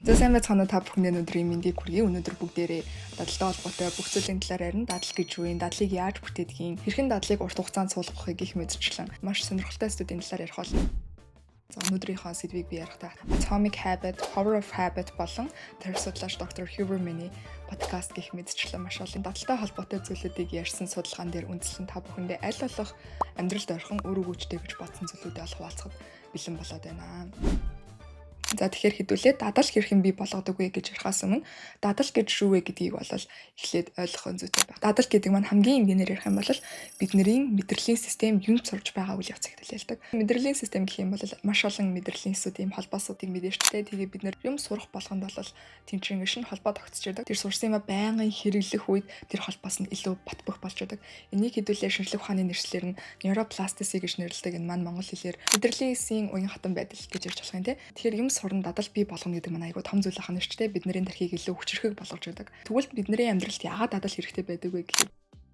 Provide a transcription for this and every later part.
За, сайн байцгаана уу, та бүхэндээ өнөөдрийн мэндийг хүргэе. Өнөөдөр бүгдээрээ дадалтай холбоотой бүх зүйлийн талаар ярина. Дадал гэж юу юм? Дадлыг яаж бүтээдгийг, хэрхэн дадлыг урт хугацаанд суулгахыг гэх мэтчлэн маш сонирхолтой сэдвүүдийн талаар ярих болно. За, өнөөдрийнхөө сэдвийг би ярихдаа Atomic Habit, Power of Habit болон тархи судлаач доктор Huberman-ы подкаст гэх мэтчлэн маш олон дадалтай холбоотой зүйлүүдийг ярьсан судалгаан дээр үндэслэн та бүхэндээ аль болох амьдралд ойрхон, үр өгөөжтэй гэж бодсон зүйлүүдээ олох хуваалцахад бэлэн болоод байна. За, тэгэхээр хэдүүлээ дадал хэрхэн бий болгодог вэ гэж ярихаас өмнө дадал гэж юу вэ гэдгийг бол эхлээд ойлгох нь зүйтэй байна. Дадал гэдэг маань хамгийн энгийнээр ярих юм бол бидний мэдрэлийн систем юунд сурж байгаа үйл явцыг төлөөлдөг. Мэдрэлийн систем гэх юм бол маш олон мэдрэлийн эсүүд, ийм холбоосуудыг мэдээж тэ. Тэгээ бид нар юм сурах болгонд бол тийм чинь ингэ шинэ холбоо тогтсож байдаг. Тэр сурсан юмаа байнгын хэрэглэх үед тэр холбоос нь илүү батбах болж байдаг. Энийг хэдүүлээ шинжлэх ухааны нэршлэр нь neuroplasticity гэж нэрлэдэг. Энэ маань монгол хэлээр мэдрэлийн эсийн уян хатан байдал гэж ярьж болох юм те. Тэгэхээр юм сурна, дадал бий болгоно гэдэг маань айгүй том зүйл ахна шүү дээ. Бидний тархийг илүү хүчирхэг болгож байдаг. Тэгвэл бидний амьдралд яагаад дадал хэрэгтэй байдаг вэ гэхээр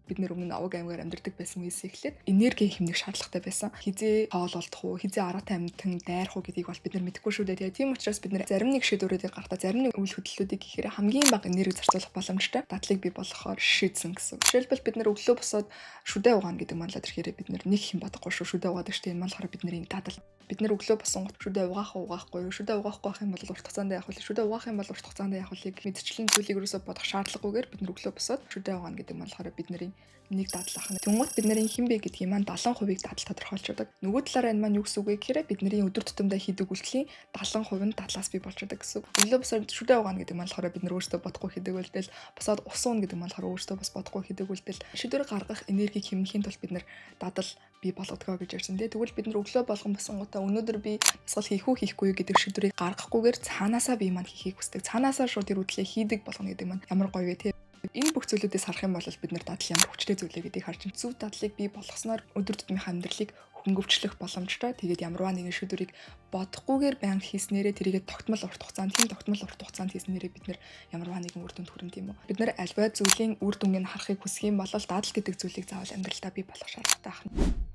бид нар өмнө овог аймгаар амьдардаг байсан үеэс эхлээд энерги хэмнэх шаардлагатай байсан. Хэзээ хоол олдох уу, хэзээ араатай амьтан дайрах уу гэдгийг бол бид нар мэдэхгүй шүү дээ. Тийм учраас бид нар зарим нэг шийдвэрүүдийг гаргахтаа, зарим нэг үйл хөдлөлүүдийг хийхээр хамгийн бага энерги зарцуулах боломжтой дадлыг бий болгохоор шийдсэн гэсэн. Жишээлбэл, бид нар өглөө босоод шүдээ угаана гэдэг маань л тэгэхээр бид нар нэг хэм бодохгүй шүү, шүдээ угаадаг шүү дээ. Энэ маань болохоор бидний дадал. Бид нар өглөө босонгот шүдээ угаах уу, угаахгүй юу, шүдээ угаахгүй байх юм бол урт хугацаанд яах вэ, шүдээ угаах юм бол урт хугацаанд яах вэ гэх мэтчлэн зүйлийг ерөөсөө бодох шаардлагагүйгээр бид нар өглөө босоод шүдээ угаана гэдэг маань болохоор бидний нэг дадал ахна. Тэнгүүт бидний хэн бэ гэдгийг маань 70%-ийг дадал тодорхойлж байдаг. Нөгөө талаараа энэ маань юу гэсэн үг вэ гэхээр бидний өдөр тутамдаа хийдэг үйлдэлийн 70% нь дадлаас бий болж байдаг гэсэн үг. Өглөө босоод шүдээ угаана гэдэг маань болохоор бид нар өөрсдөө бодохгүй хийдэг үйлдэл, босоод ус ууна гэдэг маань болохоор өөрсдөө бас бодохгүй хийдэг үйлдэл. Шийдвэр гаргах энергийг хэмнэхийн тулд бид нар дадал бий болгодог гэж ярьсан тий. Тэгвэл бид нар өглөө болгон босонгуудаа өнөөдөр би дасгал хийх үү, хийхгүй юу гэдэг шийдвэрийг гаргахгүйгээр цаанаасаа бие маань хийхийг хүсдэг. Цаанаасаа шууд тэр үйлдэлээ хийдэг болгоно гэдэг маань ямар гоё вэ, тий. Энэ бүх зүйлүүдээс харах юм бол бид нар дадал ямар хүчтэй зүйл вэ гэдгийг харж байна. Зөв дадлыг бий болгосноор өдөр тутмынхаа амьдралыг хөнгөвчлөх боломжтой. Тэгээд ямарваа нэгэн шийдвэрийг бодохгүйгээр байнга хийснээрээ тэрийгэ тогтмол урт хугацаанд хийн, тогтмол урт хугацаанд хийснээрээ бид нар ямарваа нэгэн үр дүнд хүрнэ, тийм үү. Бид нар альва зүйлийн үр дүнгийг харахыг хүсэх юм бол дадал гэдэг зүйлийг заавал амьдралдаа бий болгох шаардлагатай байна.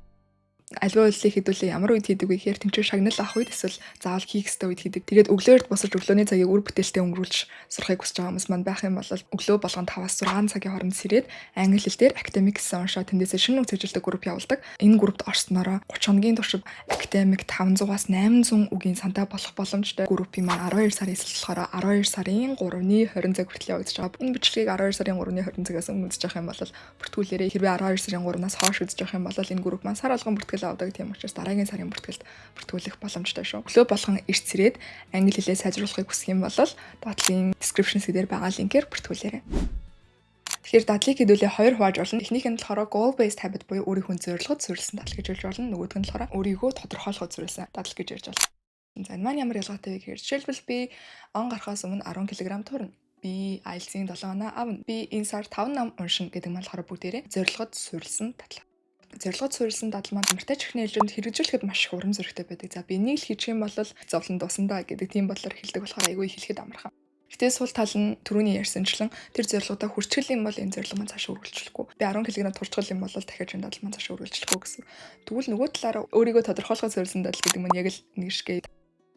Аливаа үйлдлийг хэдүүлээ ямар үед хийдэг вэ гэхээр тэнцвэр шагнал авах үед эсвэл заавал хийх ёстой үед хийдэг. Тэгээд өглөөр босож өглөөний цагийг үр бүтээлтэй өнгөрүүлж сурахыг хүсэж байгаа хүмүүс маань байх юм бол өглөө болгон 5-аас 6 цагийн хооронд сэрээд англи хэл дээр academic гэсэн уншаа, тэндээсээ шинэ үг цээжилдэг групп явуулдаг. Энэ группт орсноороо 30 хоногийн туршид academic 500-аас 800 үгийн сантай болох боломжтой. Группийн маань 12 сарын эхлэл болохоор 12 сарын 3-ны 20 цаг хүртэл явагдаж байгаа. Энэ бичлэгийг 12 сарын 3-ны 20 цагаас өмнө үзэж явах юм бол бүртгүүлээрэй. Хэрвээ 12 сарын 3-наас хойш үзэж явах юм бол энэ групп маань сар болгон бүртгэл авдаг. Тийм учраас дараагийн сарын бүртгэлд бүртгүүлэх боломжтой шүү. Өглөө болгон эрт сэрээд англи хэлээ сайжруулахыг хүсэх юм бол дадлын description хэсгээр байгаа линкээр бүртгүүлээрэй. Тэгэхээр дадлыг хэдүүлээ хоёр хувааж болно. Эхнийх нь болохоор goal based habit буюу өөрийнхөө зорилгод суурилсан дадал гэж ярьж болно. Нөгөөх нь болохоор өөрийгөө тодорхойлоход суурилсан дадал гэж ярьж болно. За, энэ маань ямар ялгаатай вэ гэхээр жишээлбэл, би он гарахаас өмнө 10 кг турна. Би IELTS-ийн 7 оноо авна. Би энэ сар 5 ном уншина гэдэг маань болохоор бүгдээрээ зорилгод суурилсан дадал. Зорилгод суурилсан дадал маань амартай чихний хэлжинд хэрэгжүүлэхэд маш их урам зоригтой байдаг. За, би энийг л хийчих юм бол зовлон дуусна да гэдэг тийм бодлоор хэлдэг болохоор айгүй хэлэхэд амархан. Гэтэ сул тал нь түрүүний ярьсанчлан тэр зорилгодоо хүрчихэл юм бол энэ зорилго маань цаашаа үргэлжлэхгүй. Би 10 кг турчгал юм бол дахиад энэ дадал маань цаашаа үргэлжлэхгүй гэсэн. Тэгвэл нөгөө талаараа өөрийгөө тодорхойлоход суурилсан дадал гэдэг нь яг л нэг шиг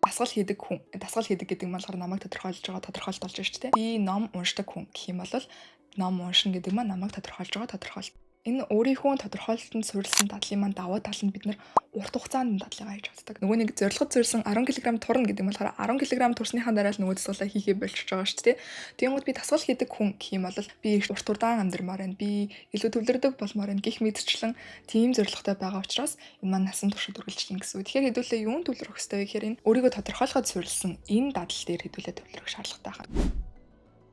дасгал хийдэг хүн. Дасгал хийдэг гэдэг нь болохоор намайг тодорхойлж байгаа тодорхойлолт болж шүү дээ. Би ном уншдаг хүн гэх юм бол ном уншина гэдэг маань намайг тодорхойлж байгаа тодорхойлолт. Энэ өөрийнхөө тодорхойлолтод суурилсан дадлын маань давуу тал нь бид нар урт хугацаанд дадлыгаа хийж чаддаг. Нөгөө нэг зорилгод суурилсан 10 кг турна гэдэг нь болохоор 10 кг турсныхаа дараа л нөгөө дасгалаа хийхээ болчихж байгаа шүү дээ. Тэгэнгүүт би дасгал хийдэг хүн гэх юм бол би урт удаан амьдрмаар байна. Би илүү төвлөрдөг болмоор байна гэх мэтчлэн тийм зорилготой байгаа учраас энэ маань насан туршид үргэлжлэнэ гэсэн үг. Тэгэхээр хэдүүлээ юун төвлөрөх ёстой вэ гэхээр энэ өөрийгөө тодорхойлоход суурилсан энэ дадал дээр хэдүүлээ төвлөрөх шаардлагатай байна.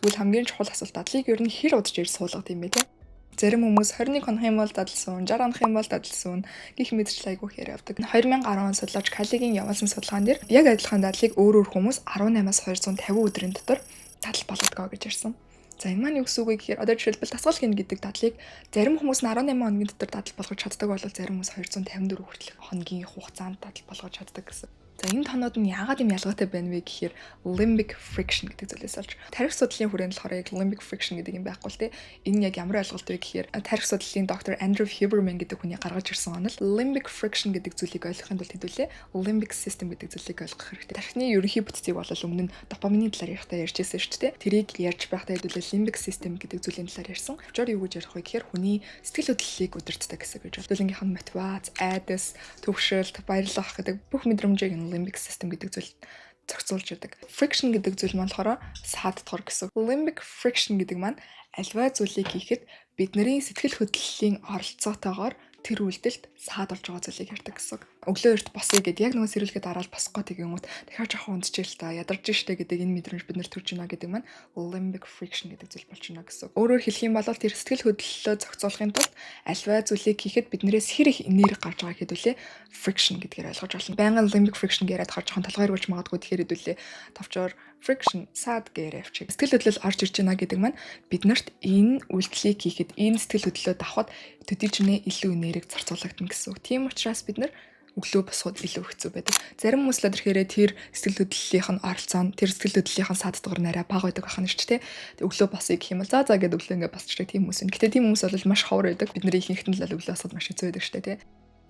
Тэгвэл хамгийн чухал асуулт: дадлыг ер нь хэр удаж ирж суулгад юм бэ, те? Зарим хүмүүс 21 хонох юм бол дадал суун, 60 хонох юм бол дадал суун гэх мэтчлэн айгүйх яриа явдаг. 2010 он судлаач Калигийн явуулсан судалгаан дээр яг адилхан дадлыг өөр өөр хүмүүс 18-аас 250 өдрийн дотор дадал болгодог гэж ярьсан. За, энэ маань юу гэсэн үг вэ гэхээр одоо жишээлбэл, дасгал хийнэ гэдэг дадлыг зарим хүмүүс нь 18 хоногийн дотор дадал болгож чаддаг бол зарим хүмүүс 254 хүртэлх хоногийн хугацаанд дадал болгож чаддаг гэсэн. За, энэ тоонууд нь яагаад юм ялгаатай байна вэ гэхээр limbic friction гэдэг зүйлээс болж, тархи судлалын хүрээнд болохоор яг limbic friction гэдэг юм байхгүй л те. Энэ нь яг ямар ойлголт вэ гэхээр тархи судлалын доктор Andrew Huberman гэдэг хүний гаргаж ирсэн онол. Limbic friction гэдэг зүйлийг ойлгохын тулд хэдүүлээ limbic system гэдэг зүйлийг ойлгох хэрэгтэй. Тархины ерөнхий бүтцийг бол өмнө нь допамины талаар ярихдаа ярьж ирсэн шүү дээ. Тэрийг ярьж байхдаа хэдүүлээ limbic system гэдэг зүйлийн талаар ярьсан. Товчоор юу гэж ярих вэ гэхээр хүний сэтгэл хөдлөлийг удирддаг гэсэн гэж байна. Хэдүүлэнгийнх нь мотивац, айдас, төвшөлт, баярлах гэдэг бүх мэдрэмжийг энэ limbic system гэдэг зүйл зохицуулж яадаг. Friction гэдэг зүйл маань болохоор саад дотгор гэсэн. Limbic friction гэдэг маань аливаа зүйлийг хийхэд бидний сэтгэл хөдлөлийн оролцоотойгоор тэр үйлдэлд саад болж байгаа зүйлийг ярьдаг гэсэн үг. Өглөө эрт босъё гэд яг нөгөө сэрүүлгээ дараал босох гээд тэгэнгүүт дахиад жоохон унтчихъя л та, ядарч штэ гэдэг энэ мэдрэмж бид нар төрж байна гэдэг маань limbic friction гэдэг зүйл болж байна гэсэн үг. Өөрөөр хэлэх юм бол тэр сэтгэл хөдлөлөө зохицуулахын тулд аливаа зүйлийг хийхэд биднээс хэр их энерги гарч байгаа хэдүүлээ friction гэдгээр ойлгож байна. Байнгын limbic friction яриад хаар жоохон толгой эргүүлж магадгүй. Тэгэхээр хэдүүлээ товчоор friction, саад гээрээ явчих. Сэтгэл хөдлөл орж ирж байна гэдэг маань биднэрт энэ үйлдэлийг хийхэд, энэ сэтгэл хөдлөлөө давхад төдий чинээ илүү энерги зарцуулагдана гэсэн үг. Тийм учраас бид нар өглөө босоход илүү хэцүү байдаг. Зарим хүмүүс л тэрхээрээ тэр сэтгэл хөдлөлийнх нь оролцоо нь, тэр сэтгэл хөдлөлийнх нь саад дотгор арай бага байдаг ахна шүү дээ. Өглөө босъё гэх юм бол за за гэдээ өглөө ингээ босчихдаг тийм хүмүүс. Гэтэ тийм хүмүүс бол маш ховор байдаг. Бидний ихэнхэд нь л өглөө босоход маш хэцүү байдаг шүү дээ, тий.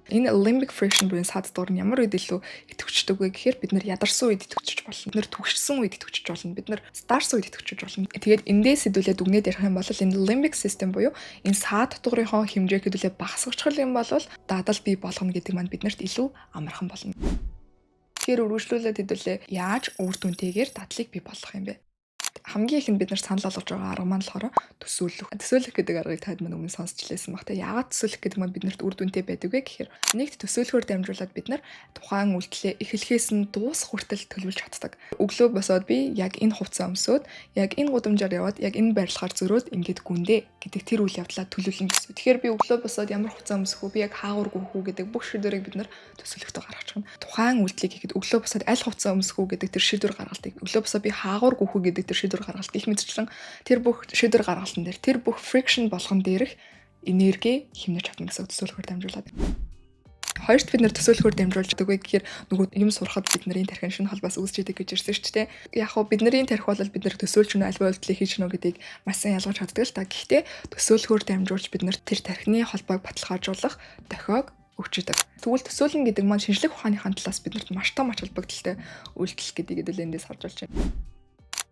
Энэ limbic friction буюу саад дотгор нь ямар үед илүү идэвхждэг вэ гэхээр бид нар ядарсан үед идэвхжиж болно. Бид нар түгшсэн үед идэвхжиж болно. Бид нар здарсан үед идэвхжиж болно. Тэгээд эндээс хэдүүлээ дүгнээд ярих юм бол энэ limbic system буюу энэ саад дотгорынхоо хэмжээг хэдүүлээ багасгачих юм бол дадал бий болгоно гэдэг маань биднэрт илүү амархан болно. Тэгэхээр үргэлжлүүлээд хэдүүлээ яаж үр дүнтэйгээр дадлыг бий болгох юм бэ? Хамгийн ихэнд бид нар санал болгож байгаа арга маань болохоор төсөөлөх. Төсөөлөх гэдэг аргыг таад мань өмнө сонсч лээсэн баг та. Яагаад төсөөлөх гэдэг маань биднэрт үр дүнтэй байдаг вэ гэхээр нэгт төсөөлөхөөр дамжуулаад бид нар тухайн үйлдэлээ эхлэхээс нь дуусах хүртэл төлөвлөж чаддаг. Өглөө босоод би яг энэ хувцас өмсөөд, яг энэ гудамжаар яваад, яг энэ барилгаар зөрөөд ингээд гүндэ гэдэг тэр үйл явдлаа төлөвлөнө гэсэн. Тэгэхээр би өглөө босоод ямар хувцас өмсөх үү, би яг хаагур гүөх үү гэдэг бүх шийдвэрийг бид нар төсөөлөхтэй гаргачих нь. Тухайн үйлдэлийг хийхэд өглөө босоод аль хувцас өмсөх үү гэдэг тэр шийдвэр гаргалтыг, өглөө босоод би хаагур гүөх үү гэдэг тэр шийдвэр гаргалт гэх мэтчлэн тэр бүх шийдвэр гаргалтан дээр, тэр бүх friction болгон дээрх энерги хэмнэж чадна гэсэн, төсөөлөхөөр дамжуулаад. Хоёрт бид нар төсөөлөхөөр дамжуулж вэ гэхээр нөгөө юм сурахад бидний тархин шинэ холбоос үүсч идэг гэж ирсэн шүү дээ. Яг хөө бидний тархи бол бид нар төсөөлж гэнэ аливаа үйлдэлийг хийж гэнэ гэдгийг маш сайн ялгаж чаддаг л та. Гэхдээ төсөөлөхөөр дамжуулж бид нар тэр тархины холбоог баталгаажуулах дохиог өгч идэг. Тэгвэл төсөөлнө гэдэг маань шинжлэх ухааныхаа талаас биднэрт маш том ач холбогдолтой үйлдэл гэдгийг хэдүүл эндээс харж болж байна.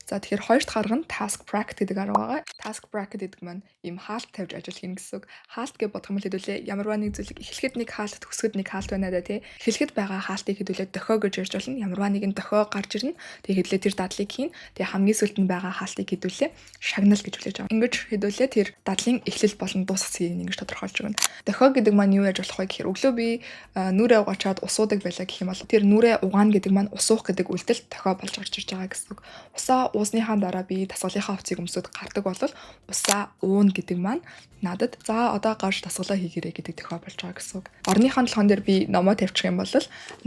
За, тэгэхээр хоёр дахь арга нь task bracket гэдэг арга байгаа. Task bracket гэдэг маань ийм хаалт тавьж ажил хийнэ гэсэн үг. Хаалт гэж бодох юм бол хэдүүлээ ямарваа нэг зүйлийг эхлэхэд нэг хаалт, төгсгöd нэг хаалт байна да, тий. Эхлэхэд байгаа хаалтыг хэдүүлээ дохио гэж ярьж болно. Ямарваа нэгэн дохио гарч ирнэ. Тэгээ хэдүүлээ тэр дадлыг хийн. Тэгээ хамгийн сүүлд нь байгаа хаалтыг хэдүүлээ шагнал гэж хүлээж авна. Ингэж хэдүүлээ тэр дадлын эхлэл болон дуусах цэгийг ингэж тодорхойлж өгнө. Дохио гэдэг маань юу яаж болох вэ гэхээр өглөө би нүрээ угаачаад ус уудаг байлаа гэх юм бол тэр нүрээ угаана гэдэг маань ус уух гэдэг үйлдэл дохио болж орж ирж байгаа гэсэн үг. Усаа уусныхаа дараа би дасгалынхаа хувцсыг өмсөд гардаг бол усаа ууна гэдэг маань надад за одоо гарч дасгалаа хийгэрэй гэдэг дохио болж байгаа гэсэн үг. Орныхоо толгоон дээр би номоо тавьчих юм бол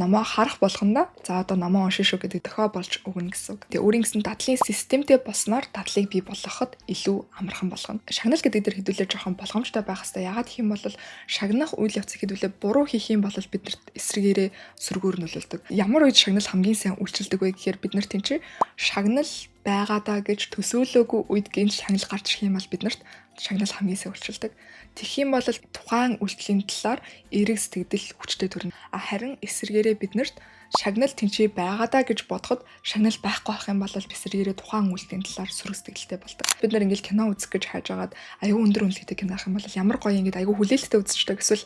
номоо харах болгондоо за одоо номоо уншина шүү гэдэг дохио болж өгнө гэсэн үг. Тэгээ өөрийн гэсэн дадлын системтэй болсноор дадлыг бий болгоход илүү амархан болгоно. Шагнал гэдэг дээр хэдүүлээ жоохон болгоомжтой байх хэрэгтэй. Яагаад гэх юм бол шагнах үйл явцыг хэдүүлээ буруу хийх юм бол биднэрт эсрэгээрээ сөргөөр нөлөөлдөг. Ямар үед шагнал хамгийн сайн үйлчилдэг вэ гэхээр бид нар тийм чи шагнал байгаадаа гэж төсөөлөөгүй үед гинт шагнал гарч ирэх юм бол биднэрт шагнал хамгийн сайн үйлчилдэг. Тэгэх юм бол тухайн үйлдэлийн талаар эерэг сэтгэгдэл хүчтэй төрнө. А харин эсрэгээрээ биднэрт шагнал тэнцээ байгаадаа гэж бодоход шагнал байхгүй байх юм бол эсрэгээрээ тухайн үйлдэлийн талаар сөрөг сэтгэлтэй болдог. Бид нар ингээл кино үзэх гэж хайж агаад аюу өндөр үнэлгээтэй кино ах юм бол ямар гоё ингээд аюу хүлээлттэй үзчихдэг. Эсвэл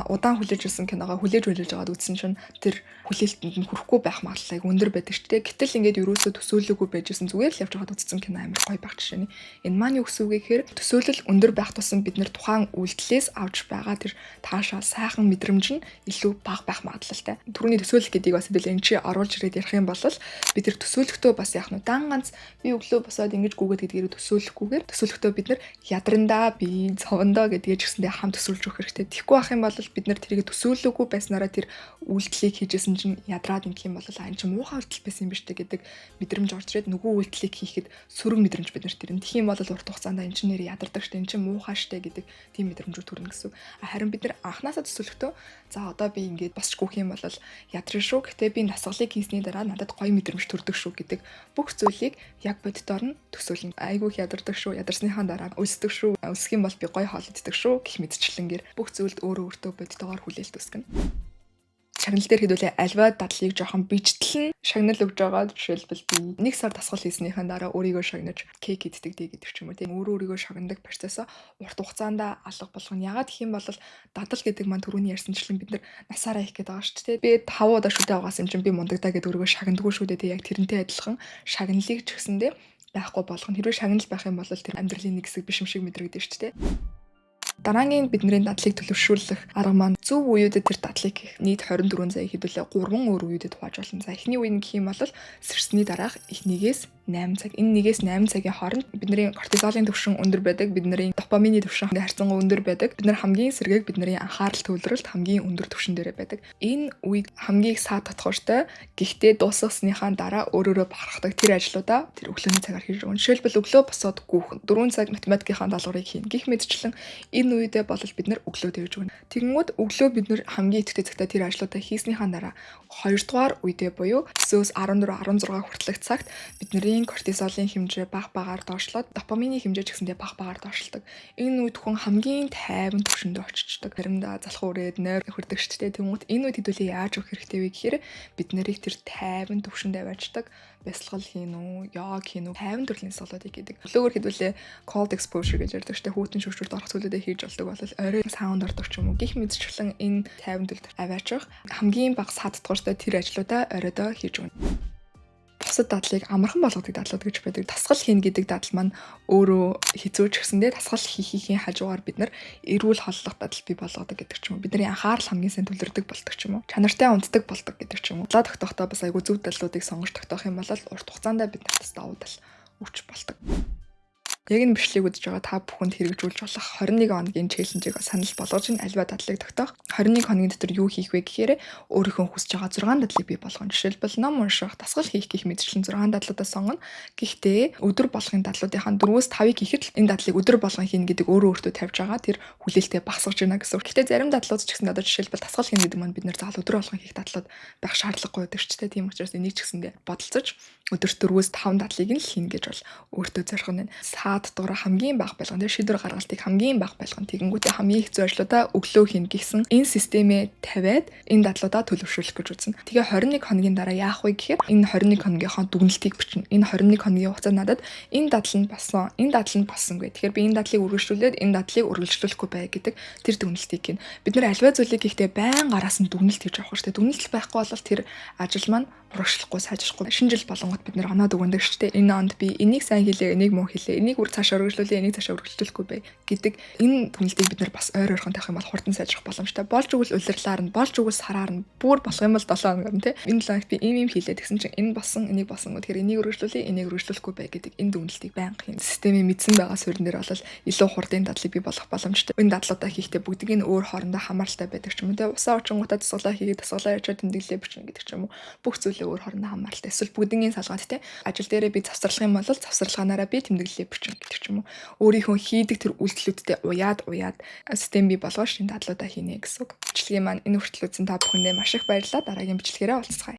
удаан хүлээж ирсэн киногоо хүлээж хүлээж агаад үзсэн чинь тэр хүлээлтэнд нь хүрэхгүй байх магадлал аюу өндөр байдаг шүү дээ. Гэтэл ингээд ерөөсөө төсөөлөөгүй байжсэн, зүгээр л явж байгаад үзсэн кино амар гоё байх жишээ нь. Энэ маань юу гэсэн үг вэ гэхээр төсөөлөл өндөр байх тусам бид нар тухайн үйлдэлээс авч байгаа тэр таашаа сайхан мэдрэмж нь илүү бага байх магадлалтай. Түрүүний төсөөлөл гэдгийг бас хэдүүл энэ чи оруулж ирээд ярих юм бол бид тэр төсөөлөхдөө бас яах нь дан ганц би өглөө босоод ингэж гүгээд гэдгээр төсөөлөхгүйгээр төсөөлөхдөө бид нар ядрандаа, би цовондоо гэдгээ ч гэсэндээ хам төсөөлж өгөх хэрэгтэй. Тэгэхгүй байх юм бол бид нар тэрийг төсөөлөөгүй байснараа тэр үйлдэлийг хийжсэн чинь ядраад ингэх юм бол а энэ чинь муухай үйлдэл байсан юм биш үү гэдэг мэдрэмж орж ирээд нөгөө үйлдэлийг хийхэд сөрөг мэдрэмж бид нарт ирнэ. Тэгэх юм бол урт хугацаанд энэ чинь нэр ядардаг. ядардаг штэ, энэ чинь муухай штэ гэдэг тийм мэдрэмжүүд төрнө гэсэн. Харин бид нар анхнаасаа төсөөлөхдөө, за, одоо би ингээд босч гүйх юм бол ядран шүү. Гэтэ би дасгалыг хийсний дараа надад гоё мэдрэмж төрдөг шүү гэдэг бүх зүйлийг яг боддоор нь төсөөлнө. Айгүй их ядардаг шүү. Ядарсныхаа дараа өлсдөг шүү. Өлсөх юм бол би гоё хоол иддэг шүү гэх мэтчлэнгээр бүх зүйлд өөрөө өөртөө бодтойгоор хүлээлт үүсгэнэ. Шагнал дээр хэдүүлээ альва дадлыг жоохон бичтэл нь шагнал өгж байгаа. Жишээлбэл, би нэг сар дасгал хийснийхэн дараа өөрийгөө шагнаж кейк иддэг дээ гэдэг ч юм уу, тийм, өөрөө өөрийгөө шагнадаг процессоо урт хугацаанд алга болгоно. Ягаад гэх юм бол дадал гэдэг маань түрүүний ярьсанчлан бид нар насаараа их гэдэг байгаа шүү дээ. Би 5 удаа шүдэ авгаас юм чинь би мундагдаа гэдэг өөрийгөө шагнадаггүй шүү дээ. Тийм, яг тэрнтэй адилхан шагналыг ч гэсэндээ байхгүй болгоно. Хэрвээ шагнал байх юм бол тэр амьдралын нэг хэсэг биш юм шиг мэдрэгдэн шүү дээ. Дараагийн бидний дадлыг төлөвшүүлэх арга маань зөв үеүүдэд тэр дадлыг хийх. Нийт 24 цагийг хэдүүлээ 3 өөр үеүүдэд хувааж болно. За, эхний үе нь гэх юм бол сэрсний дараах их 1-ээс 8 цаг. Энэ 1-ээс 8 цагийн хооронд бидний кортизолын түвшин өндөр байдаг, бидний допамины түвшин харьцангуй өндөр байдаг. Бид нар хамгийн сэргээг, бидний анхаарал төвлөрөлт хамгийн өндөр түвшин дээр байдаг. Энэ үед хамгийн их саад татхууртай, гэхдээ дуусгасныхаа дараа өөрөөрөө бахархдаг тэр ажлуудаа тэр өглөөний цагаар хийж өгнө. Жишээлбэл, өглөө босоод гүйх, 4 цаг математикийнхаа даалгаврыг хийнэ. Гэх мэтчлэн энэ үедээ бол бид нар өглөө тавьж өгнө. Тэгэнгүүт өглөө бид нар хамгийн идэвхтэй цагтаа тэр ажлуудаа хийснийхаа дараа хоёрдугаар үедээ буюу 9-өөс 14, 16 хүртэлх цагт бидний кортизолын хэмжээ бага багаар доошлоод, допамины хэмжээ ч гэсэндээ бага багаар доошлдог. Энэ үед хүн хамгийн тайван түвшиндээ очичдаг. Заримдаа залхуу үрээд нойр хүрдэг шүү дээ. Тэнгүүт энэ үед хэдүүлээ яаж өгөх хэрэгтэй вэ гэхээр бид нарыг тэр тайван түвшинд аваачдаг бясалгал хийн үү, йог хийн үү, тайван төрлийн дасгалуудыг хийдэг. Өглөөгөр хэдүүлээ cold exposure гэж ярьдаг шүү дээ. Хүйтэн шүршүрт орох зүйлүүдээ хийж болдог бол орой саунд ордог ч юм уу. Гэх мэтчлэн энэ тайван төлд аваачих хамгийн бага саад татвартай тэр ажлуудаа оройдоо хийж өгнө. Бусад дадлыг амархан болгодог дадлууд гэж байдаг. Дасгал хийнэ гэдэг дадал маань өөрөө хэцүү ч гэсэндээ дасгал хийхийн хажуугаар бид нар эрүүл хооллох дадал бий болгодог гэдэг ч юм уу. Бидний анхаарал хамгийн сайн төвлөрдөг болдог ч юм уу. Чанартай унтдаг болдог гэдэг ч юм уу. Дадлаа тогтохдоо бас айгүй зөв дадлуудыг сонгож тогтоох юм бол урт хугацаанд бид нарт давуу тал өгч болдог. Яг энэ бичлэгийг үзэж байгаа та бүхэнд хэрэгжүүлж болох 21 хоногийн challenge ийг санал болгож, энэ альва дадлыг тогтоох. 21 хоногийн дотор юу хийх вэ гэхээр өөрийнхөө хүсэж байгаа 6 дадлыг бий болгоно. Жишээлбэл, ном унших, дасгал хийх гэх мэтчлэн 6 дадлуудаа сонгоно. Гэхдээ өдөр болгоны дадлуудынхаа 4-5-ыг хийхэд л энэ дадлыг өдөр болгон хийнэ гэдэг өөрөө өөртөө тавьж байгаа тэр хүлээлтээ багасгаж байна гэсэн үг. Гэхдээ зарим дадлууд ч гэсэн, одоо жишээлбэл, дасгал хийнэ гэдэг маань бид нар заавал өдөр болгон хийх дадлууд байх шаардлагагүй байдаг ч тийм учраас энийг ч гэсэндээ бодолцож өдөрт 4-5 дадлыг нь л хийнэ гэж бол өөртөө зоригно. Саад дураа хамгийн бага болгоно. Тэр шийдвэр гаргалтыг хамгийн бага болгоно. Тэгэнгүүтээ хамгийн хэцүү ажлуудаа өглөө хийнэ гэсэн энэ системээ тавиад энэ дадлуудаа төлөвшүүлэх гэж үзнэ. Тэгээ 21 хоногийн дараа яах вэ гэхээр энэ 21 хоногийнхоо дүгнэлтийг бичнэ. Энэ 21 хоногийн хугацаанд надад энэ дадал нь болсон, энэ дадал нь болсонгүй. Тэгэхээр би энэ дадлыг үргэлжлүүлээд, энэ дадлыг үргэлжлүүлэхгүй бай гэдэг тэр дүгнэлтийг хийнэ. Бид нар альва зүйлийг хийхдээ байн гараас нь дүгнэлт хийж авах хэрэгтэй. Дүгнэлт байхгүй бол тэр ажил маань урагшлахгүй, сайжрахгүй. Шинэ жил болонгот бид нар оноод өгөндөг шүү дээ. Энэ онд би энийг сайн хийлээ, энийг муу хийлээ, энийг үр цаашаа үргэлжлүүлээ, энийг цаашаа үргэлжлүүлэхгүй бай гэдэг энэ дүгнэлтийг бид нар бас ойр ойрхон тавих юм бол хурдан сайжрах боломжтой. Болж өгвөл улирлаар нь, болж өгвөл сараар нь, бүр болох юм бол 7 хоногор нь, тий. Энэ 7 хоногт би ийм ийм хийлээ гэсэн чинь энэ болсон, энийг болсон. Тэгэхээр энийг үргэлжлүүлээ, энийг үргэлжлүүлэхгүй бай гэдэг энэ дүгнэлтийг байнга хийн. Системийн мэдсэн байгаа суурин дээр бол илүү хурдан дадлыг бий болгох боломжтой. Энэ дадлуудаа хийхдээ бүгдийг нь өөр хоорондоо хамааралтай байдаг ч юм уу, тий. Усаа уучингуудаа дасгалаа хийгээд, дасгалаа явуулаад тэмдэглэлээ бичнэ гэдэг ч юм уу. Бүх зүйлээ өөр хоорондоо хамааралтай. Эсвэл бүгднгийн салгаад, тий. Ажил дээрээ би завсарлах юм бол завсарлагаараа би тэмдэглэлээ бичнэ гэдэг ч юм уу. Өөрийнхөө хийдэг тэр үйлдэлүүдтэй уяад уяад систем бий болгож шинэ дадлуудаа хийнэ гэсэн үг. Бичлэгийн маань энэ хүртэл үзсэн та бүхэндээ маш их баярлалаа. Дараагийн бичлэгээрээ уулзцгаая.